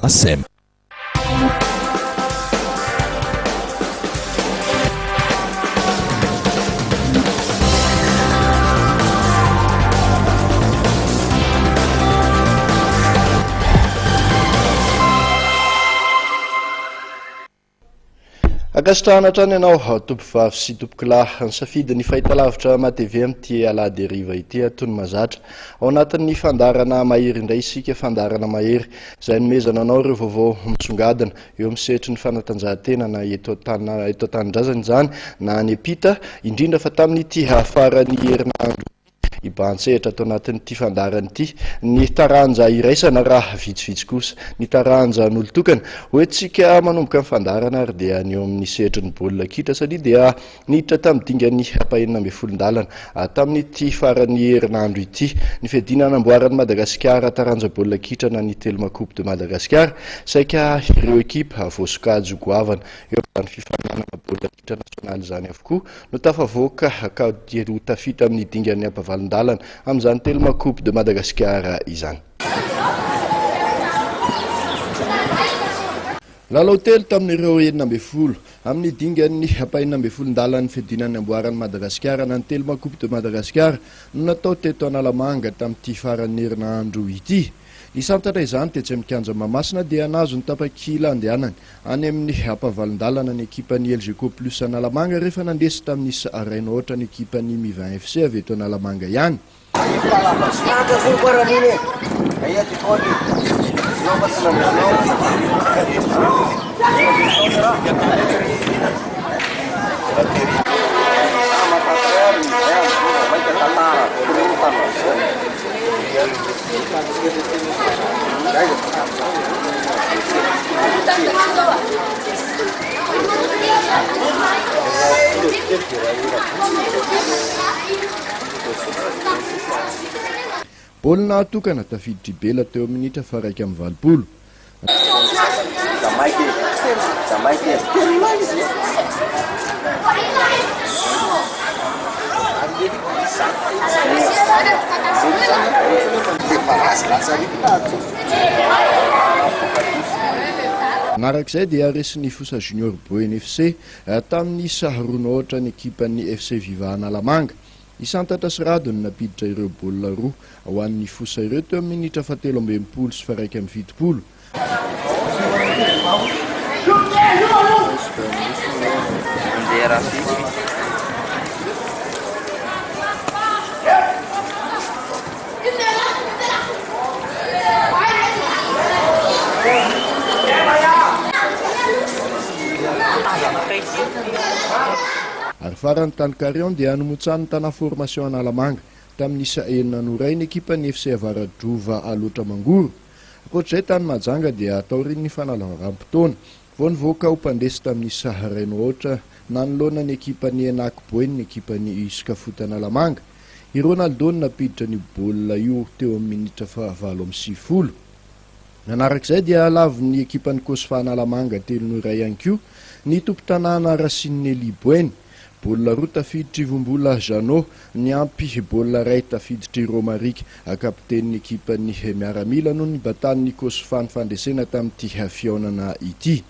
Aceem. Ankasitrahana hatrany ianao tompovavy sy tompokolahy nisafidy ny fahitalavitra MATV amin'ity alahady hariva ity toy ny mahazatra. Ao anatin'ny fandaharana mahery indray isika, fandaharana mahery izay anomezana anao ireo vaovao misongadina eo amin'ny sehatry ny fanatanjahantena na eto eto an-tanindrazana izany na any am-pita, indrindra fa tamin'ity faran'ny herinandro ity. Hibahan-tsehatra ato anatin'ity fandaharana ity ny taranja iraisana raha vitsivitsy kosa ny taranja an'olon-tokana. Hoentintsika manomboka ny fandaharana ary dia ny eo amin'ny sehatry ny baolina kitra satria dia niditra tamin'ny dingan'ny fahenina ambin'ny folon-dalana tamin'ity faran'ny herinandro ity ny fiadiana hanamboaran'i Madagasikara taranja baolina kitra na ny Telma Coupe de Madagascar. Saika ireo ekipa voasokajy ho goavana eo amin'izany fifaninanana baolina kitra nasionaly izany avokoa no tafavoaka ka dia ho tafita amin'ny dingan'ny ampavalon-dalana amin'izany Telma Coupe de Madagascar izany. Lalao telo tamin'ireo 16 amin'ny dingan'ny ampahenina ambin'ny folon-dalan'ny fiadiana ny amboaran'i Madagasikara na ny Telma Coupe de Madagascar no natao teto Analamanga tamin'ity faran'ny herinandro ity. Nisantatra izany tetsy amin'ny kianja Mahamasina dia nahazo ny tapakila andehanany any amin'ny ampahavalon-dalana ny ekipan'ny Elgeco Plus Analamanga rehefa nandresy tamin'ny isa iray no aotra ny ekipan'ny Mivin FC avy eto Analamanga ihany. Baolina tokana tafiditr'i Bela teo amin'ny minitra faha-81. Manaraka izay dia resin'ny Fosa Junior Boeny FC tamin'ny isa roa no aotra ny ekipan'ny FC Viva Analamanga. I Santatra sy Rado no nampiditra ireo baolina roa ho an'ny Fosa ireo teo amin'ny minitra fahatelo amby 60 sy faha-71. Ary farany tany Carion dia nomotsanin'ny Tana Formation Analamanga tamin'ny isa enina no iray ny ekipan'ny FC Avaradrova Alaotra Mangoro. Ankoatra izay, tany Mahajanga dia taorian'ny fanalavam-potoana vao nivoaka ho mpandresy tamin'ny isa iray no aotra nanoloana ny ekipan'ny Enac Boeny ny ekipan'ny Uscafoot Analamanga. I Ronaldo no nampiditra an'io baolina io teo amin'ny minitra faha-98. Nanaraka izay dia lavin'ny ekipan'ny Cosfa Analamanga telo no iray ihany koa ny tompon-tanàna Racine Nelly Boeny. Baolina roa tafiditr'i Vombola Jeannot niampy baolina iray tafiditr'i Romaric, kapitenin'ny ekipan'ny miaramila no nibatan'ny Cosfa ny fandresena tamin'ity fihaonana ity.